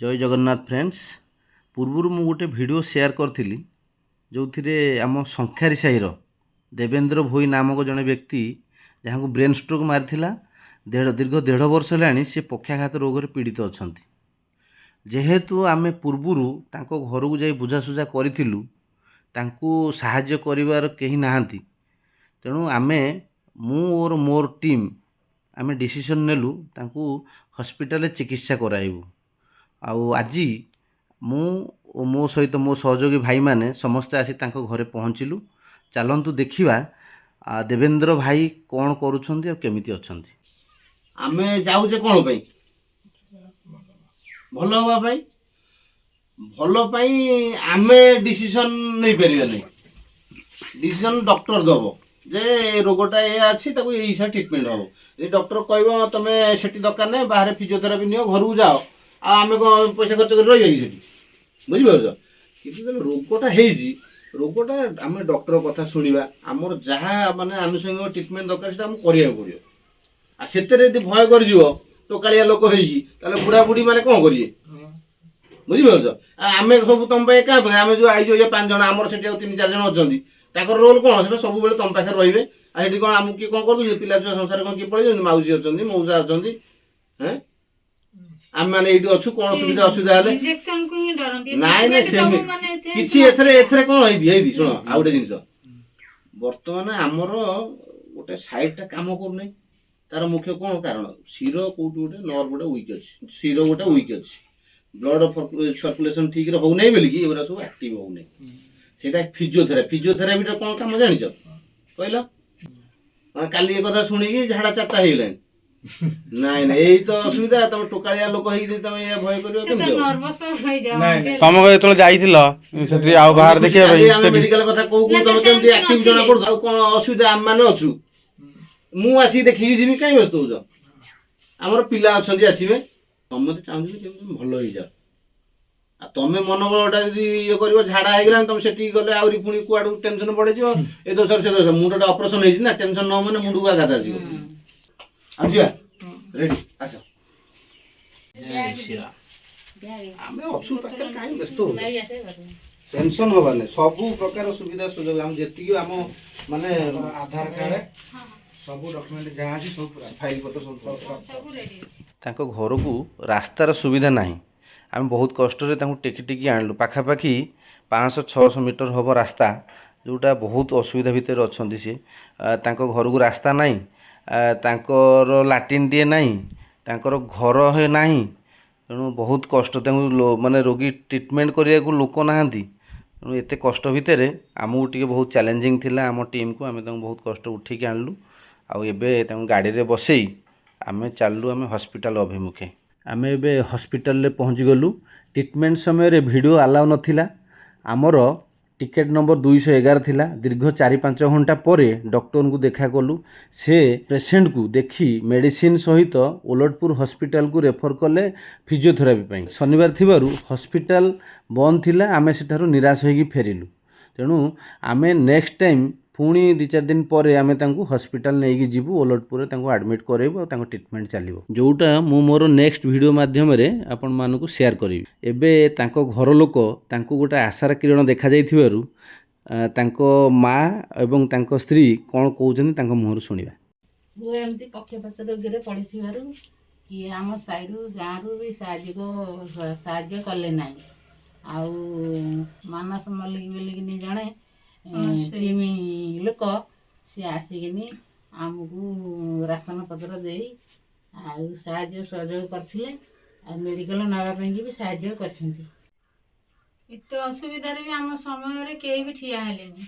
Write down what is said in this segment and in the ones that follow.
ଜୟ Jagannath friends. ପୂର୍ବରୁ ମୁଁ ଗୋଟେ ଭିଡ଼ିଓ ସେୟାର କରିଥିଲି, ଯେଉଁଥିରେ ଆମ ଶଙ୍ଖାରୀ ସାହିର ଦେବେନ୍ଦ୍ର ଭୋଇ ନାମକ ଜଣେ ବ୍ୟକ୍ତି, ଯାହାଙ୍କୁ ବ୍ରେନ୍ ଷ୍ଟ୍ରୋକ୍ ମାରିଥିଲା, ଦୀର୍ଘ 1.5 ବର୍ଷ ହେଲାଣି ସେ ପକ୍ଷାଘାତ ରୋଗରେ ପୀଡ଼ିତ ଅଛନ୍ତି। ଯେହେତୁ ଆମେ ପୂର୍ବରୁ ତାଙ୍କ ଘରକୁ ଯାଇ ବୁଝାସୁଝା କରିଥିଲୁ, ତାଙ୍କୁ ସାହାଯ୍ୟ କରିବାର କେହି ନାହାନ୍ତି। ତେଣୁ ଆମେ, ମୁଁ ଓ ମୋର ଟିମ୍, ଆମେ ଡିସିସନ୍ ନେଲୁ ତାଙ୍କୁ ହସ୍ପିଟାଲରେ ଚିକିତ୍ସା କରାଇବୁ। ଆଉ ଆଜି ମୁଁ ଓ ମୋ ସହିତ ମୋ ସହଯୋଗୀ ଭାଇମାନେ ସମସ୍ତେ ଆସି ତାଙ୍କ ଘରେ ପହଞ୍ଚିଲୁ। ଚାଲନ୍ତୁ ଦେଖିବା ଦେବେନ୍ଦ୍ର ଭାଇ କ'ଣ କରୁଛନ୍ତି ଆଉ କେମିତି ଅଛନ୍ତି। ଆମେ ଯାଉଛେ କ'ଣ ପାଇଁ? ଭଲ ହେବା ପାଇଁ। ଭଲ ପାଇଁ ଆମେ ଡିସିସନ୍ ନେଇପାରିବାନି। ଡିସିସନ୍ ଡକ୍ଟର ଦେବ ଯେ ଏ ରୋଗଟା ଏଇଆ ଅଛି, ତାକୁ ଏଇ ହିସାବରେ ଟ୍ରିଟମେଣ୍ଟ ହେବ। ଯଦି ଡକ୍ଟର କହିବ, ତମେ ସେଠି ଦରକାର ନାହିଁ, ବାହାରେ ଫିଜିଓଥେରାପି ନିଅ, ଘରକୁ ଯାଅ, ଆଉ ଆମେ କ'ଣ ପଇସା ଖର୍ଚ୍ଚ କରି ରହିବା କି ସେଠି? ବୁଝିପାରୁଛ? କିନ୍ତୁ ଯେତେବେଳେ ରୋଗଟା ହେଇଛି, ରୋଗଟା ଆମେ ଡକ୍ଟର କଥା ଶୁଣିବା। ଆମର ଯାହା ମାନେ ଆନୁଷଙ୍ଗିକ ଟ୍ରିଟମେଣ୍ଟ ଦରକାର, ସେଟା ଆମକୁ କରିବାକୁ ପଡ଼ିବ। ଆଉ ସେଥିରେ ଯଦି ଭୟ କରିଯିବ ଟୋକାଳିଆ ଲୋକ ହେଇକି, ତାହେଲେ ବୁଢ଼ା ବୁଢ଼ୀ ମାନେ କ'ଣ କରିବେ? ବୁଝିପାରୁଛ? ଆଉ ଆମେ ସବୁ ତମ ପାଇଁ କାହା ପାଇଁ ଆମେ ଯୋଉ ଆଇଛୁ, ଇଏ ପାଞ୍ଚ ଜଣ, ଆମର ସେଠି ଆଉ ତିନି ଚାରି ଜଣ ଅଛନ୍ତି। ତାଙ୍କର ରୋଲ କ'ଣ? ସେଟା ସବୁବେଳେ ତମ ପାଖରେ ରହିବେ। ଆଉ ସେଠି କ'ଣ ଆମକୁ କିଏ କ'ଣ କରୁଛନ୍ତି? ପିଲା ଛୁଆ ସଂସାର କ'ଣ କିଏ ପଳେଇଛନ୍ତି? ମାଉସୀ ଅଛନ୍ତି, ମଉସା ଅଛନ୍ତି, ହେଁ, ଆମେ ମାନେ ଏଇଠି ଅଛୁ। କ'ଣ ସୁବିଧା ଅସୁବିଧା ହେଲେ ଇଞ୍ଜେକ୍ସନ କୁ ହିଁ ଡରନ୍ତି। ନାଇଁ, ସବୁ ସେମିତି ମାନେ ସେ କିଛି ଏଥିରେ ଏଥିରେ କ'ଣ ହେଇଛି? ଶୁଣ, ଆଉ ଗୋଟେ ଜିନିଷ, ବର୍ତ୍ତମାନ ଆମର ଗୋଟେ ସାଇଡଟା କାମ କରୁନାହିଁ। ତାର ମୁଖ୍ୟ କ'ଣ କାରଣ? ଶିର କୋଉଠି ଗୋଟେ ନର୍ଭ ଗୋଟେ ୱିକ୍ ଅଛି, ଶିର ଗୋଟେ ୱିକ୍ ଅଛି, ବ୍ଲଡ ସର୍କୁଲେସନ ଠିକରେ ହଉନାହିଁ ବୋଲିକି ଏଗୁଡ଼ା ସବୁ ଆକ୍ଟିଭ ହଉନାହିଁ। ସେଇଟା ଫିଜିଓଥେରାପି। ଫିଜିଓଥେରାପିଟା କ'ଣ କାମ ଜାଣିଛ? କହିଲ। ମାନେ କାଲି ଏ କଥା ଶୁଣିକି ଝାଡ଼ା ଚାରିଟା ହେଇଗଲାଣି। ନାଇଁ, ଏଇ ତ ଅସୁବିଧା। ତମେ ଟୋକାଳିଆ ଲୋକ ହେଇକି ଯଦି ତମେ ଏଇଆ ଭୟ କରିବ, ସେ ତ କେମିତି ହବ? ନର୍ଭସ ହେଇଯାଉ। ତମେ ଯେତେବେଳେ ଯାଇଥିଲ ସେଠି ଆଉ ବାହାରେ ଦେଖିବା ପାଇଁ କାଲି ଆମେ ସେଠି ମେଡିକାଲ କଥା କହୁ କହୁ ନା, ସେ ତମେ କେମିତି ସେମିତି ଆକ୍ଟିଭ ଜଣା ନଥିଲେ। ପଡୁଛ। ଆଉ କ'ଣ ଅସୁବିଧା? ଆମେ ମାନେ ଅଛୁ, ମୁଁ ଆସିକି ଦେଖିକି ଯିବି। କାହିଁ ବ୍ୟସ୍ତ ହଉଛ? ଆମର ପିଲା ଅଛନ୍ତି, ଆସିବେ। ତମେ ତ ଚାହୁଁଛ କେମିତି ଭଲ ହେଇଯାଅ। ଆଉ ତମେ ମନୋବଳଟା ଯଦି ଇଏ କରିବ, ଝାଡ଼ା ହେଇଗଲାଣି, ତମେ ସେଠିକି ଗଲେ ଆହୁରି ପୁଣି କୁଆଡୁ ଟେନସନ ବଢିଯିବ, ଏ ଦୋଷରେ ସେ ଦୋଷ। ମୁଣ୍ଡଟା ଅପରେସନ ହେଇଛି ନା, ଟେନସନ ନ ମାନେ ମୁଣ୍ଡକୁ ଆଘାତ ଆସିବ। ଆଉ ଯିବା, ରେଡି, ଆସ। ଜୟ ଶ୍ରୀରାମ। ଆମେ ଅଛୁ ପାଖରେ, କାହିଁ ବ୍ୟସ୍ତ ହଉଛ? ଟେନସନ ହବାର ନାହିଁ। ସବୁ ପ୍ରକାର ସୁବିଧା ସୁଯୋଗ ଆମେ ଯେତିକି ଆମ ମାନେ ଆଧାର କାର୍ଡ, ସବୁ ଡକ୍ୟୁମେଣ୍ଟ ଯାହା ଅଛି, ସବୁ ପୁରା ଫାଇଲ ପତ୍ର ସବୁ। ସବୁ ରେଡି। ତାଙ୍କ ଘରକୁ ରାସ୍ତାର ସୁବିଧା ନାହିଁ। ଆମେ ବହୁତ କଷ୍ଟରେ ତାଙ୍କୁ ଟେକି ଟେକି ଆଣିଲୁ। ପାଖାପାଖି 500-600 ମିଟର ହେବ ରାସ୍ତା, ଯେଉଁଟା ବହୁତ ଅସୁବିଧା ଭିତରେ ଅଛନ୍ତି ସିଏ। ତାଙ୍କ ଘରକୁ ରାସ୍ତା ନାହିଁ, ତାଙ୍କର ଲାଟ୍ରିନ୍ଟିଏ ନାହିଁ, ତାଙ୍କର ଘର ନାହିଁ। ତେଣୁ ବହୁତ କଷ୍ଟ ତାଙ୍କୁ। ମାନେ ରୋଗୀ ଟ୍ରିଟମେଣ୍ଟ କରିବାକୁ ଲୋକ ନାହାନ୍ତି। ତେଣୁ ଏତେ କଷ୍ଟ ଭିତରେ ଆମକୁ ଟିକେ ବହୁତ ଚ୍ୟାଲେଞ୍ଜିଂ ଥିଲା ଆମ ଟିମ୍କୁ। ଆମେ ତାଙ୍କୁ ବହୁତ କଷ୍ଟ ଉଠେଇକି ଆଣିଲୁ। ଆଉ ଏବେ ତାଙ୍କୁ ଗାଡ଼ିରେ ବସେଇ ଆମେ ଚାଲିଲୁ ଆମେ ହସ୍ପିଟାଲ ଅଭିମୁଖେ। ଆମେ ଏବେ ହସ୍ପିଟାଲରେ ପହଞ୍ଚିଗଲୁ। ଟ୍ରିଟମେଣ୍ଟ ସମୟରେ ଭିଡ଼ିଓ ଆଲାଉ ନଥିଲା। ଆମର ଟିକେଟ୍ ନମ୍ବର 211 ଥିଲା। ଦୀର୍ଘ 4-5 ଘଣ୍ଟା ପରେ ଡକ୍ଟରଙ୍କୁ ଦେଖା କଲୁ। ସେ ପେସେଣ୍ଟକୁ ଦେଖି ମେଡ଼ିସିନ ସହିତ ଓଲଟପୁର ହସ୍ପିଟାଲକୁ ରେଫର କଲେ ଫିଜିଓଥେରାପି ପାଇଁ। ଶନିବାର ଥିବାରୁ ହସ୍ପିଟାଲ ବନ୍ଦ ଥିଲା। ଆମେ ସେଠାରୁ ନିରାଶ ହୋଇକି ଫେରିଲୁ। ତେଣୁ ଆମେ ନେକ୍ସଟ ଟାଇମ୍ ପୁଣି 2-4 ଦିନ ପରେ ଆମେ ତାଙ୍କୁ ହସ୍ପିଟାଲ ନେଇକି ଯିବୁ। ଓଲଟପୁରରେ ତାଙ୍କୁ ଆଡ଼ମିଟ୍ କରାଇବୁ ଆଉ ତାଙ୍କ ଟ୍ରିଟମେଣ୍ଟ ଚାଲିବ, ଯେଉଁଟା ମୁଁ ମୋର ନେକ୍ସଟ ଭିଡ଼ିଓ ମାଧ୍ୟମରେ ଆପଣମାନଙ୍କୁ ସେୟାର କରିବି। ଏବେ ତାଙ୍କ ଘର ଲୋକ, ତାଙ୍କୁ ଗୋଟେ ଆଶାର କିରଣ ଦେଖାଯାଇଥିବାରୁ ତାଙ୍କ ମା ଏବଂ ତାଙ୍କ ସ୍ତ୍ରୀ କ'ଣ କହୁଛନ୍ତି, ତାଙ୍କ ମୁହଁରୁ ଶୁଣିବା। ପୁଅ ଏମିତି ପକ୍ଷପାତ ରୋଗରେ ପଡ଼ିଥିବାରୁ କିଏ ଆମ ସାହିରୁ ଗାଁରୁ ବି ସାହାଯ୍ୟ କଲେ ନାହିଁ। ଆଉ ମାନସ ମଲ୍ଲିକ ବୋଲିକିନି ଜଣେ ଟିମ୍ ଲୋକ, ସିଏ ଆସିକିନି ଆମକୁ ରାସନ ପତ୍ର ଦେଇ ଆଉ ସାହାଯ୍ୟ ସହଯୋଗ କରିଥିଲେ। ଆଉ ମେଡ଼ିକାଲ ନେବା ପାଇଁକି ବି ସାହାଯ୍ୟ କରିଛନ୍ତି। ଏତେ ଅସୁବିଧାରେ ବି ଆମ ସମୟରେ କେହି ବି ଠିଆ ହେଲେନି।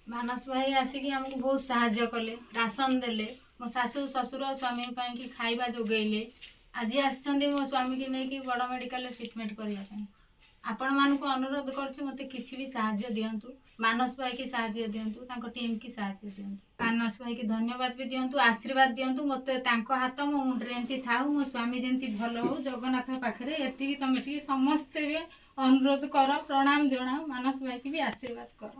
ମାନସ ଭାଇ ଆସିକି ଆମକୁ ବହୁତ ସାହାଯ୍ୟ କଲେ, ରାସନ ଦେଲେ, ମୋ ଶାଶୁ ଶ୍ୱଶୁର ସ୍ୱାମୀ ପାଇଁକି ଖାଇବା ଯୋଗେଇଲେ। ଆଜି ଆସିଛନ୍ତି ମୋ ସ୍ୱାମୀକି ନେଇକି ବଡ଼ ମେଡ଼ିକାଲରେ ଟ୍ରିଟମେଣ୍ଟ କରିବା ପାଇଁ। ଆପଣମାନଙ୍କୁ ଅନୁରୋଧ କରୁଛି, ମୋତେ କିଛି ବି ସାହାଯ୍ୟ ଦିଅନ୍ତୁ, ମାନସ ଭାଇକି ସାହାଯ୍ୟ ଦିଅନ୍ତୁ, ତାଙ୍କ ଟିମ୍କି ସାହାଯ୍ୟ ଦିଅନ୍ତୁ। ମାନସ ଭାଇକି ଧନ୍ୟବାଦ ବି ଦିଅନ୍ତୁ, ଆଶୀର୍ବାଦ ଦିଅନ୍ତୁ ମୋତେ। ତାଙ୍କ ହାତ ମୋ ମୁଣ୍ଡରେ ଏମିତି ଥାଉ, ମୋ ସ୍ୱାମୀ ଯେମିତି ଭଲ ହଉ, ଜଗନ୍ନାଥ ପାଖରେ ଏତିକି ତମେ ଟିକେ ସମସ୍ତେ ବି ଅନୁରୋଧ କର, ପ୍ରଣାମ ଜଣାଅ, ମାନସ ଭାଇକି ବି ଆଶୀର୍ବାଦ କର।